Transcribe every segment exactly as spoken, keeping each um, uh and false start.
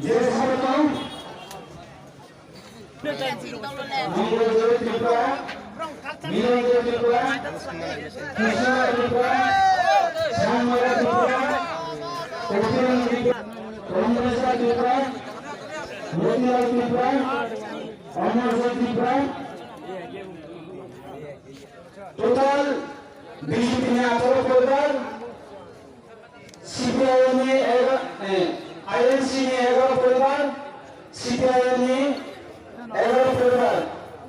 Je sabotong, Mongol Joy Tripura, Milan Joy Tripura, Krishna Tripura, Sangmara Tripura, Kokilan Tripura, Ramdasa Tripura, Motilal Tripura, Amar Joy Tripura. Total B J P ni atharo poribar, C P I M ni ega-, eh, I N C ni egaro poribar, C P I M ni egaro poribar.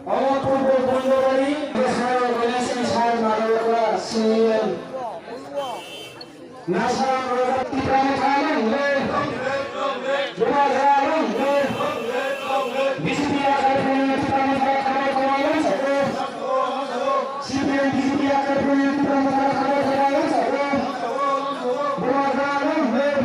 Omo purbo Bondobari, Sar Gainesing Sar Marayokla, C E M. Nasaram Raja Tipra Motha long live. Bubagra long live. B J P Yakar Puni Tipra Motha khabar khabar long sako. C P M B J P Yakar Puni Tipra Motha khabar khabar long sako. Bubagra long live.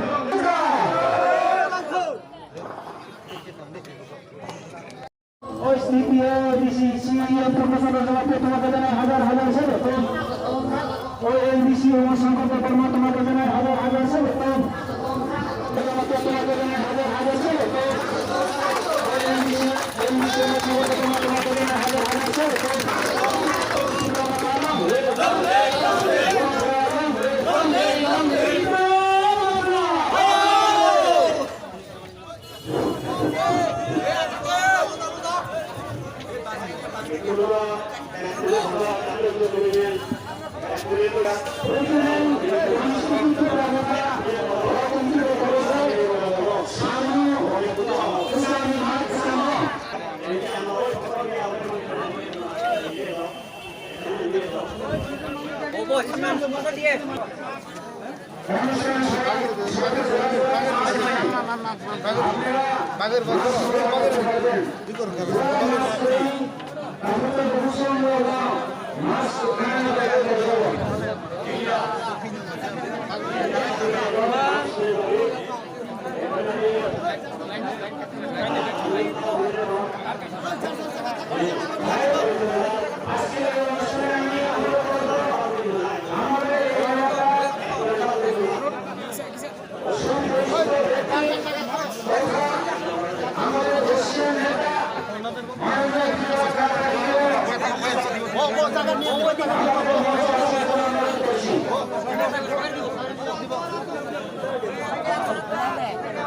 Oi C P I, A D C, C E M, professor, jawab pe, tomar kaje nai hajar hajar se beton. Oi N D C, Uma Shankar Debbarma, tomar kaje nai hajar hajar se beton. Tomar kaje nai hajar hajar se beton. Oi N D C, N D C, Uma Shankar Debbarma, tomar kaje nai hajar hajar se beton.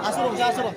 Asuro, asuro.